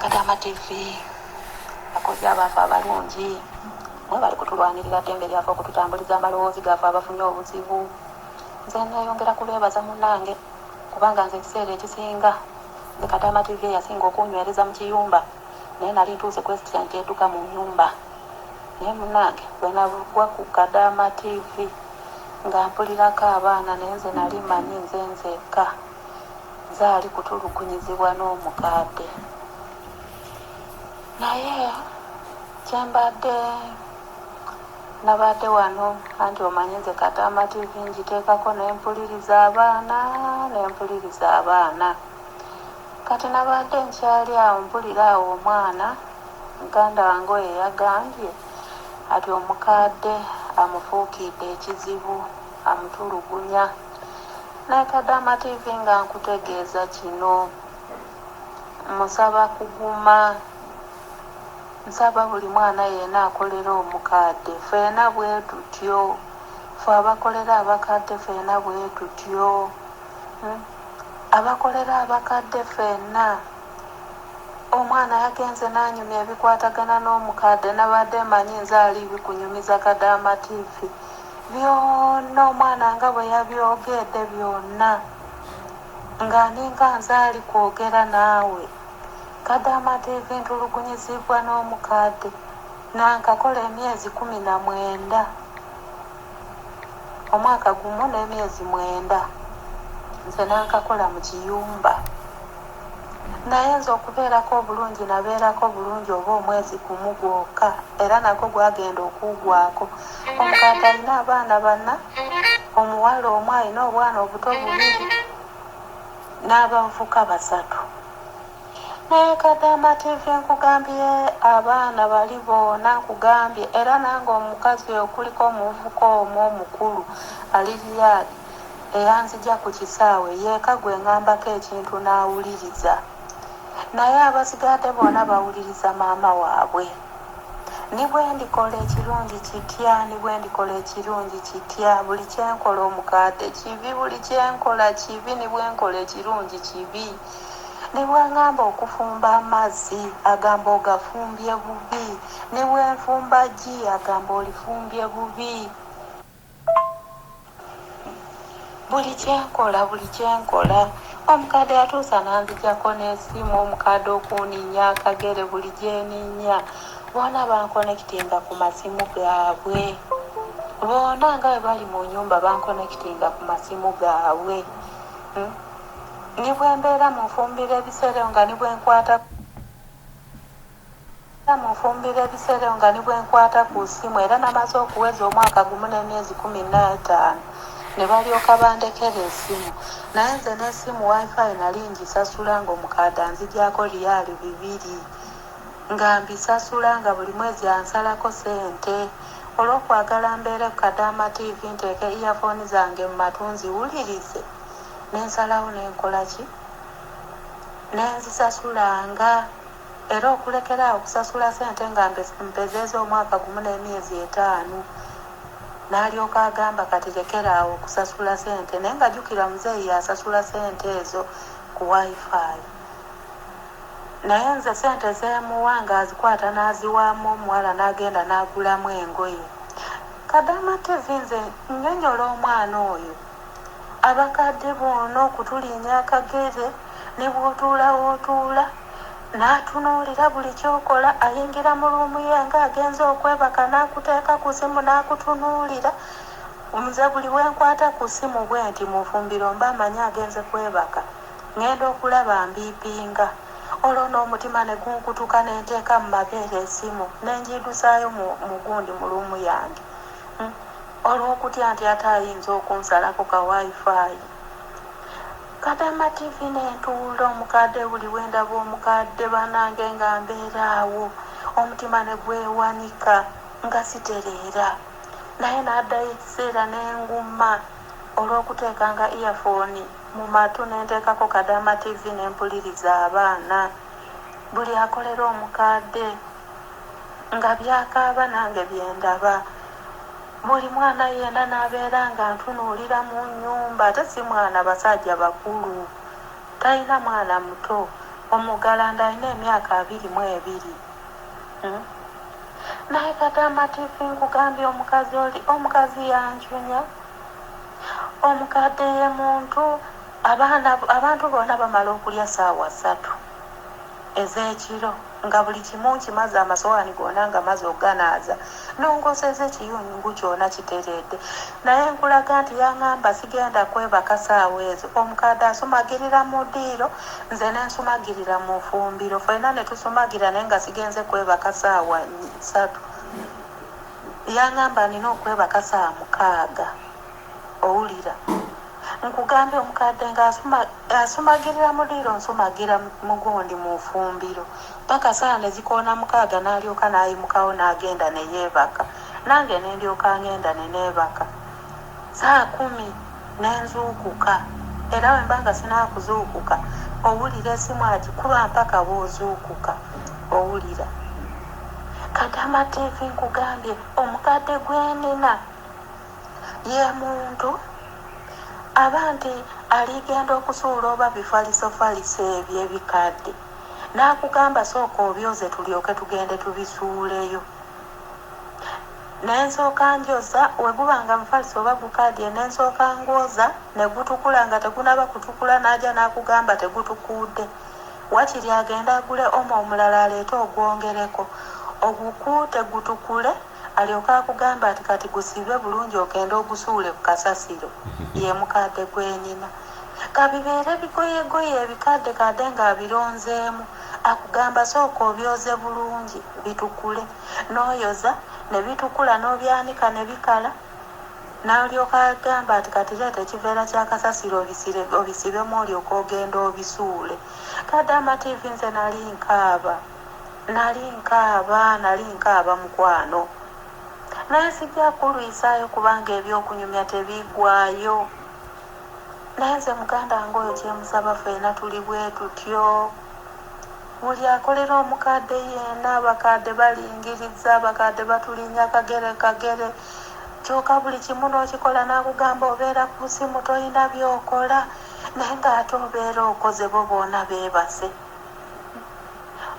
Kadaama TV, bakozi abaafe abalungi, mwebale kutulwanirira ddembe lyaffe, okututambuliza amalowoozi gaffe abafunye obuzibu. Nze neyongera kubeebaza munnange, kubanga nze ekiseera ekisinga nze Kadaama TV eyasinga okunywereza mu kiyumba, naye nali ntuuse kwesitya nti edduka mu nyumba. Naye munnange bwenagwa ku Kadaama TV nga mpulirako abaana, naye nze nali manyi nze nzekka nze ali kutulugunyizibwa n'omukadde. Naye kyembadde nabadde wano, anti omanyi nze Kadaama TV ngiteekako nempuliriza abaana, nempuliriza abaana. Kati nabadde nkyali awo mpulira awo omwana muganda wange oyo yagambye ati omukadde amufuukidde ekizibu, amutulugunya. Naye Kadaama TV nga nkutegeeza kino, musaba kuguma, nsaba buli mwana yenna akolera omukadde, ffena bwe tutyo, ffe abakolera abakadde ffena bwe tutyo, abakolera abakadde ffenna. Omwana yagenze n'anyumya ebikwatagana n'omukadde, nabadde manyi nze ali bikunyumiza Kadaama TV byonna, omwana nga bwe yabyogedde byonna nga ninga nze ali kwogera naawe. Kadaama TV ntulugunyizibwa n'omukadde, nankakola emyezi 19, omwaka gumu n'emyezi 9 nze nankakola mu kiyumba. Naye nze okubeerako obulungi nabeerako bulungi oba omwezi gumu gwokka, era nagwo gwagenda okuggwako. Omukadde alina abaana 4, omuwala omu alina obwana obuto 2 n'abavubuka 3. Naye Kadaama TV nkugambye abaana bali boona nkugambye, era nange omukazi oyo kuliko omuvubuka omu omukulu ali Riyadh eyanzija ku kisaawe yeeka gwe ngambako ekintu n'awuliriza. Naye abasigadde bonna bawuliriza maama waabwe. Ni bwe ndikola ekirungi kitya, ni bwe ndikola ekirungi kitya, buli kyenkola omukadde kibi, buli kyenkola kibi, ni bwe nkola ekirungi kibi. Ni bwe ngamba okufumba amazzi agamba ogafumbye bubi, ni bwe nfumba ggi agamba olifumbye bubi. Buli kyenkola, buli kyenkola omukadde yatuusa n'anzijako n'essimu, omukadde okuninnya akagere buli gyeninnya, boona bankonekitinga ku masimu gaabwe, boona nga bwe bali mu nyumba bankonekitinga ku masimu gaabwe. Ni bwe mbeera mu nfumbiro ebiseera nga ni bwe nkwata munfumbiro ebiseera nga ni bwe nkwata ku ssimu, era namaze okuweza omwaka gumu n'emyezi 15 ne balyoka bandekera essimu. Naye nze n'essimu wifi nali ngisasula ng'omukadde anzigyako riyaali 2 nga mbisasula nga buli mwezi ansalako ssente. Olw'okwagala mbeere ku Kadaama TV nteeke earphone zange mu matu nziwulirize, ne nsalawo ne nkola ki? Ne nzisasulanga. Era okulekera awo okusasula ssente nga mpezeeza omwaka gumu n'emyezi 5, n'alyoka agamba kati lekera awo okusasula ssente. Naye nga jjukira muzeeyi y'asasula ssente ezo ku wifi. Naye nze ssente zeemuwa ng'azikwata n'aziwaamu omuwala n'agenda n'agulamu engoye. Kadaama TV nze nnyonnyola omwana oyo, abakadde bonna okutulinnya akagere ne bw'otuula w'otuula n'atunuulira buli ky'okola, ayingira mu ruumu ye ng'agenze okwebaka n'akuteeka ku ssimu n'akutunuulira. Nze buli we nkwata ku ssimu bwe nti mu nfumbiro mba mmanyi agenze kwebaka, ngenda okulaba mbiipinga. Olwo n'omutima ne gunkutuka ne nteeka mu mabeere essimu ne ngiddusaayo mu gundi mu ruumu yange. Olw'okutya nti ate ayinza okunsalako ka wifi. Kadaama TV ne ntuula omukadde buli we ndaba omukadde bannange nga mbeera awo omutima ne gwewanika nga sitereera. Naye n'addayo ekiseera ne nguma olw'okuteekanga earphone mu matu ne nteekako Kadaama TV ne mpuliriza abaana. Buli akolera omukadde nga by'akaaba nange bye ndaba. Buli mwana yenna n'abeera nga ntunuulira mu nnyumba, ate si mwana, basajja bakulu, talina mwana muto. Omuggalanda alina emyaka 22. Naye Kadaama TV nkugambye omukazi oli omukazi yanjunya. Omukadde ye muntu abaana abantu bonna bamala okulya saawa 3 ez'ekiro nga buli kimu nkimaze amasowaani gona nga maze okuganaaza nongoosezza ekiyungu kyona kitereedde naye nkulaga nti yangamba sigenda kwebaka saawa ezo omukadde asumagirira mu ddiiro nze nensumagirira mu fumbiro fena netusumagira naye nga sigenze kwebaka saawa 3 yangamba nina okwebaka saawa 6 owulira nkugambye omukadde nga asumagirira mu ddiiro nsumagira mugundi mu fumbiro paka saawa nezikoona 6 n'alyoka n'ayimukawo n'agenda ne yeebaka nange ne ndyoka ngenda ne neebaka saa 10 nenzuukuka era bwe mba nga sinaakuzuukuka owulira esimu agikuba mpaka bw'ozuukuka owulira. Kadama TV nkugambye omukadde gwenina ye muntu aba nti aligenda okusuula oba bifalisofaliso ebyo ebikadde n'akugamba sooka obyoze tulyoke tugende tubisuuleyo. Nensooka njoza we guba nga mufaliso oba gukaddiye nensooka ngwoza ne gutukula nga tegunaba kutukula n'ajja n'akugamba tegutukuudde. Wakiri agende agule omo omulala aleete ogwongereko ogukuute gutukule alyoke akugamba ati kati gusibe bulungi ogende ogusuule ku kasasiro. Ye mukadde gwenina. Kabibeere bigoyegoye ebikadde kadde ng'abironzeemu akugamba sooka obyoze bulungi bitukule n'oyoza ne bitukula n'obyanika ne bikala n'alyoka agamba ati kati leeta ekiveera kya kasasiro obisibemu olyoke ogende obisuule. Kadama TV nze nali nkaaba nali nkaaba nali nkaaba mukwano naye sijja kulwisaayo kubanga ebyokunyumya tebiggwaayo. Naye nze muganda wange oyo kyemusaba ffena tuli bwe tutyo. Buli akolera omukadde yenna abakadde balingiriza abakadde batulinnya kagere kagere kyoka buli kimu n'okikola n'akugamba obeera ku simu tolina by'okola naye ng'ate obeera okoze bo boona beebase.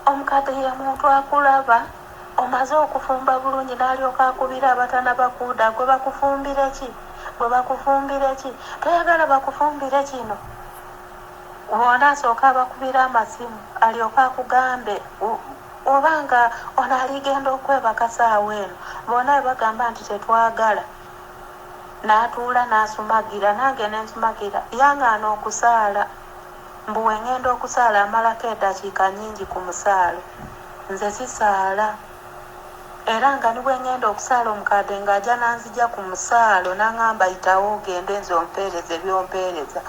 Omukadde ye muntu akulaba omaze okufumba bulungi n'alyoka akubira abatanaba kuuda gwe bakufumbire ki gwe bakufumbire ki toyagala bakufumbire kino bona asooka abakubira amasimu alyoke akugambe oba nga ono aligenda okwebaka saawa eno bona bagamba nti tetwagala n'atuula n'asumagira nange nensumagira yangaana okusaala mbu wengenda okusaala amalako eddakiika nnyingi ku musaalo nze sisaala era nga ni bwe ngenda okusaala omukadde ng'ajja n'anzija ku musaalo n'aŋŋamba yitawo ogende nze ompeereze by'ompeereza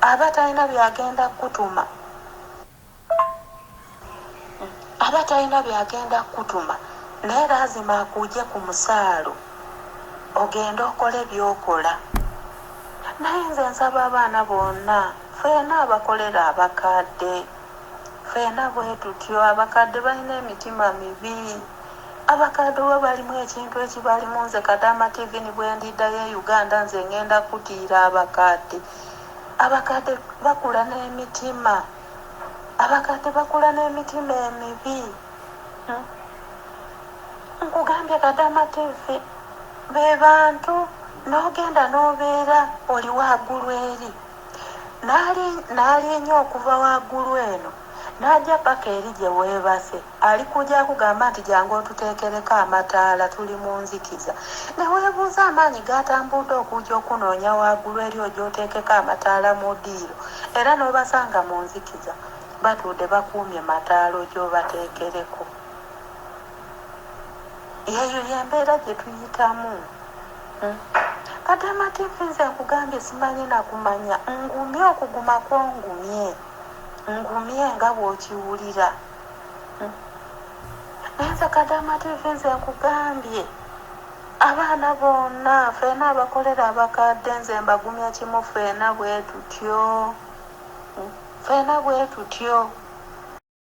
aba talina by'agenda kukutuma aba talina by'agenda kukutuma naye laazima akuuje ku musaalo ogende okole by'okola. Naye nze nsaba abaana bonna ffena abakolera abakadde ffena bwe tutyo abakadde balina emitima mibi abakadde oba balimu ekintu ekibalimu nze Kadama TV ni bwe ndiddayo e Uganda nze ngenda kutiira abakadde abakadde bakula n'emitima abakadde bakula n'emitima emibi. Nkugambye Kadama TV be bantu n'ogenda n'obeera oli waggulu eri n'alinya okuva waggulu eno n'ajja paka eri gye weebase ali kujja akugamba nti jangu otuteekereko amataala tuli mu nzikiza ne weebuuza amaanyi g'atambudde okujja okunoonya waggulu eri ojja oteekeko amataala mu ddiiro era n'obasanga mu nzikiza batudde bakuumye mataala ojja obateekereko. Eyo y'embeera gye tuyitamu. Kadama TV nze nkugambye simanyi nakumanya ngumye okuguma kwongumye ngumye nga bw'okiwulira. Naye nze Kadama TV nze nkugambye abaana bonna ffena abakolera abakadde nze mbagumya kimu ffena bwe tutyo ffena bwe tutyo.